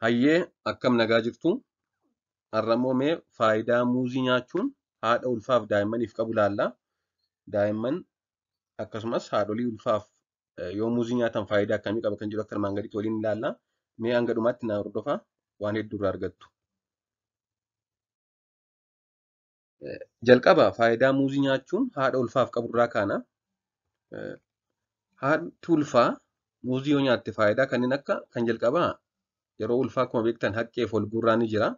Hayyee akkam nagaa jirtu? Har'a immoo mee faayidaa muuzii nyaachuun haadha ulfaaf daa'immaniif qabu ilaalla. Daa'imman akkasumas haadholii ulfaaf yoo muuzii nyaatan faayidaa akkamii qaba kan jedhu akka armaan gadiitti waliin ilaalla. Mee hanga dhumaatti na hordofaa, waan hedduu irraa argattu. Jalqaba faayidaa muuzii nyaachuun haadha ulfaaf qabu irraa kaana. Haadhi ulfaa muuzii yoo nyaatte faayidaa kanneen akka kan jalqabaa yeroo ulfaa akkuma beektan haqqee fi holguurraa ni jira.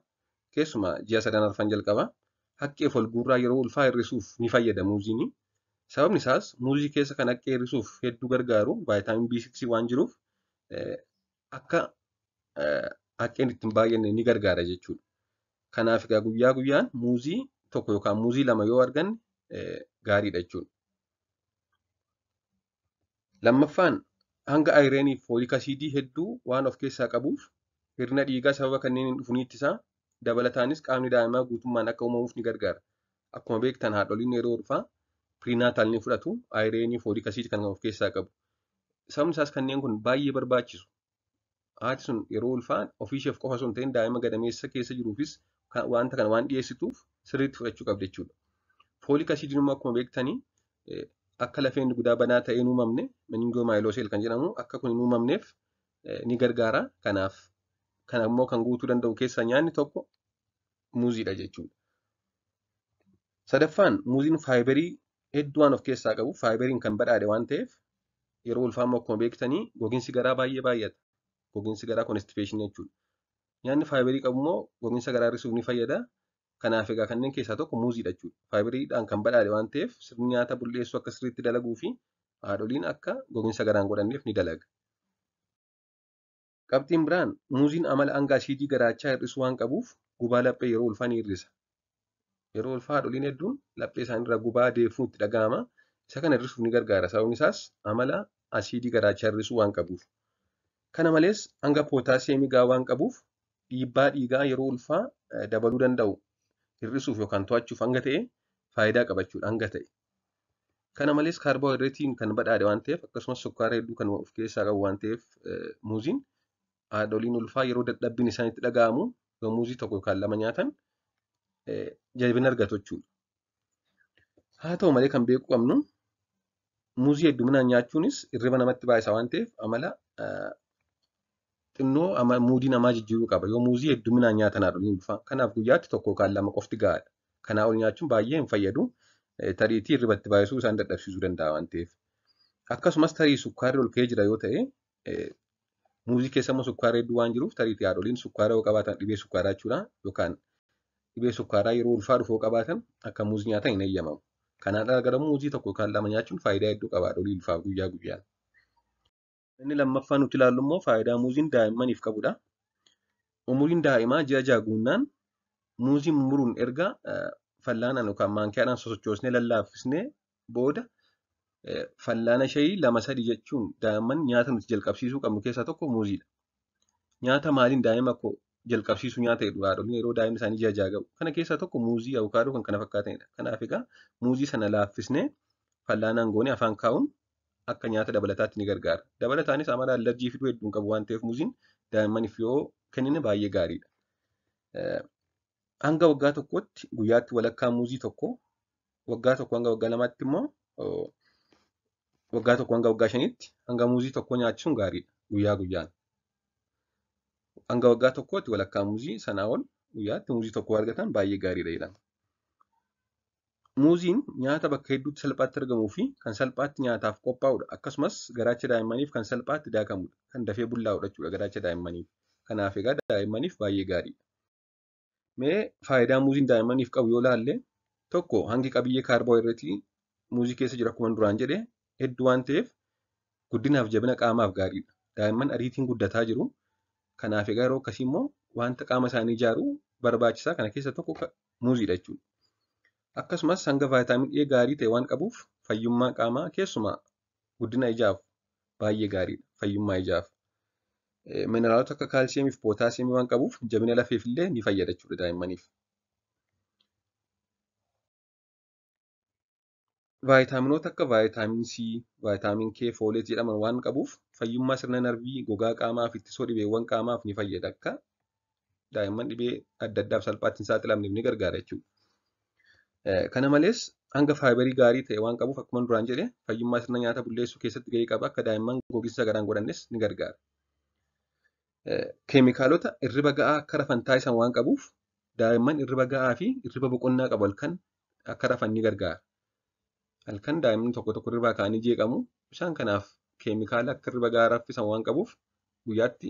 Keessumaa ji'a sadan arfan jalqaba. Haqqee fi holguurraa yeroo ulfaa hir'isuuf ni fayyada muuziin. Sababni isaas muuzii keessa kan haqqee hir'isuuf hedduu gargaaru vaayitaamin B6 waan jiruuf akka haqqeen ittiin baay'anne ni gargaara jechuudha. Kanaaf egaa guyyaa guyyaan muuzii tokko yookaan muuzii lama yoo arganne gaariidha jechuudha. Lammaffaan hanga ayireenii fi foolik asiidii hedduu waan of keessaa qabuuf hir'ina dhiigaa sababa kanneen hin dhufu ni ittisa. Dabalataanis qaamni daa'imaa guutummaan akka uumamuuf ni gargaara. Akkuma beektan haadholiin yeroo ulfaa piriinaataal ni fudhatu, ayireenii foolik asiidii kan of keessaa qabu. Sababni isaas kanneen kun baay'ee barbaachisu. Haati sun yeroo ulfaa ofiisheef qofa osoo hin ta'in daa'ima gadameessa keessa jiruufis wanta kana waan dhiyeessituuf sirriitti fudhachuu qabdi jechuudha. Foolik asiidiin immoo akkuma beektanii akka lafeen dugdaa banaa ta'ee hin uumamne meningoomaayilooseel kan jedhamu akka kun hin uumamneef ni gargaara. Kanaaf kana immoo kan guutuu danda'u keessaa nyaanni tokko muuziidha jechuudha. Sadaffaan muuziin faayibarii hedduu waan of keessaa qabu, faayibariin kan badhaadhe waan ta'eef yeroo ulfaa immoo akkuma beektanii gogiinsi garaa baay'ee baay'ata. Gogiinsi garaa konstipeeshinii jechuudha. Nyaanni faayibarii qabu immoo gogiinsa garaa hir'isuuf ni fayyada. Kanaaf egaa kanneen keessaa tokko muuziidha jechuudha. Faayibariidhaan kan badhaadhe waan ta'eef sirni nyaata bulleessuu akka sirriitti dalaguu fi haadholiin akka gogiinsa garaa hin godhanneef ni dalaga. Qabxiin biraan muuziin amala hanga asiidii garaachaa hir'isuu waan qabuuf gubaa laphee yeroo ulfaa ni hir'isa. Yeroo ulfaa haadholiin hedduun laphee isaaniirraa gubaa deefuun itti dhaga'ama. Isa kana hir'isuuf ni gargaara. Sababni isaas amala asiidii garaachaa hir'isuu waan qabuuf. Kana malees hanga pootaasiyeemii gahaa waan qabuuf dhiibbaa dhiigaa yeroo ulfaa dabaluu danda'u hir'isuuf yookaan to'achuuf hanga ta'e faayidaa qaba jechuudha hanga ta'e. Kana malees kaarboohayidireetiin kan badhaadhe waan ta'eef akkasumas sukkaara hedduu kan of keessaa qabu waan ta'eef muuziin haadholiin ulfaa yeroo dadhabbiin isaanitti dhaga'amu yoo muuzii tokko yookaan lama nyaatan jabina argatu jechuudha. Haa ta'u malee kan beekuu qabnu muuzii hedduminaan nyaachuunis hirriba namatti baay'isa waan ta'eef amala xinnoo muudii namaa jijjiiruu qaba. Yoo muuzii hedduminaan nyaatan haadholiin ulfaa. Kanaaf guyyaatti tokko yookaan lama qofti gahaadha. Kanaa ol nyaachuun baay'ee hin fayyadu. Tariitii hirriba itti baay'isuu isaan dadhabsiisuu danda'a waan ta'eef. Akkasumas tarii sukkaarri ol ka'ee jira yoo ta'e muuzii keessa immoo sukkaara hedduu waan jiruuf tariitii haadholiin sukkaara yoo qabaatan dhibee sukkaaraa jechuudha yookaan dhibee sukkaaraa yeroo ulfaa dhufu yoo qabaatan akka muuzii nyaatan hin eeyyamamu. Kanaan ala garuu muuzii tokko yookaan lama nyaachuun faayidaa hedduu qaba haadholii ulfaaf guyyaa guyyaan. Inni lammaffaa nuti ilaallu immoo faayidaa muuziin daa'immaniif qabudha. Umuriin daa'imaa ji'a ja'a guunnaan muuzii mummuruun erga fallaanaan yookaan maankiyaadhaan sosochoosnee lallaaffisnee booda fallaana shayii 2-3 jechuun daa'imman nyaata nuti jalqabsiisuu qabnu keessaa tokko muuziidha. Nyaata maaliin daa'ima koo jalqabsiisuu nyaata jedhu haadholiin yeroo daa'imni isaanii ji'a ja'a ga'u. Kana keessaa tokko muuzii, avukaadoo kan kana fakkaatanidha. Kanaaf egaa muuzii sana laaffisnee fallaanaan goonee afaan kaa'uun akka nyaata dabalataatti ni gargaara. Dabalataanis amala allerjii fiduu hedduun qabu waan ta'eef muuziin daa'immaniif yoo kennine baay'ee gaariidha. Hanga waggaa tokkotti guyyaatti walakkaa muuzii tokko, waggaa tokko hanga waggaa lamaatti immoo waggaa tokko hanga waggaa shaniitti hanga muuzii tokko nyaachisuun gaariidha guyyaa guyyaan. Hanga waggaa tokkootti walakkaa muuzii sanaa ol guyyaatti muuzii tokko argatan baay'ee gaariidha jedhama. Muuziin nyaata bakka hedduutti salphaatti argamuu fi kan salphaatti nyaataaf qophaa'udha. Akkasumas garaacha daa'immaniif kan salphaatti daakamudha. Kan dafee bullaa'udha jechuudha garaacha daa'immaniif. Kanaaf egaa daa'immaniif baay'ee gaariidha. Mee faayidaa muuziin daa'immaniif qabu yoo ilaalle tokko hangi qabiyyee kaarboohayidireetii muuzii keessa jiru akkuma duraan jedhe hedduu waan ta'eef guddinaaf jabina qaamaaf gaariidha. Daa'imman ariitiin guddataa jiru. Kanaaf egaa yeroo akkasii immoo wanta qaama isaanii ijaaru barbaachisaa kana keessa tokko muuziidha jechuudha. Akkasumas hanga vaayitaamin A gaarii ta'e waan qabuuf fayyummaa qaamaa keessumaa guddina ijaaf baay'ee gaariidha. Fayyummaa ijaaf. Mineraalota akka kaalsiyeemii fi pootaasiyeemii waan qabuuf jabina lafeef illee ni fayyada jechuudha daa'immaniif. Vaayitaaminoota akka vaayitaamin C, vaayitaamin K, fooleet jedhaman waan qabuuf fayyummaa sirna narvii, gogaa qaamaa fi ittisoo dhibeewwan qaamaaf ni fayyada akka daa'imman dhibee adda addaaf salphaatti hin saaxilamneef ni gargaara jechuudha. Kana malees hanga faayibarii gaarii ta'e waan qabuuf akkuma duraan jedhe fayyummaa sirna nyaata bulleessuu keessatti gahee qaba. Akka daa'imman gogiinsa garaa hin godhannes ni gargaara. Keemikaalota hirriba ga'aa akka rafan taasisan waan qabuuf daa'imman hirriba ga'aa fi hirriba boqonnaa qabu halkan akka rafan ni gargaara. Halkan daa'imni tokko tokko hirribaa ka'anii jeeqamu. Isaan kanaaf keemikaala akka hirriba ga'aa raffisan waan qabuuf guyyaatti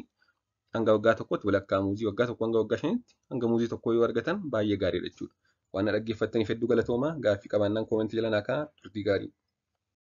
hanga waggaa tokkotti walakkaa muuzii, waggaa tokko hanga waggaa 5tti hanga muuzii tokkoo yoo argatan baay'ee gaariidha jechuudha. Waan na dhaggeeffattaniif hedduu galatoomaa. Gaaffii qabaannaan koomentii jala naa kaa'aa. Turtii gaarii.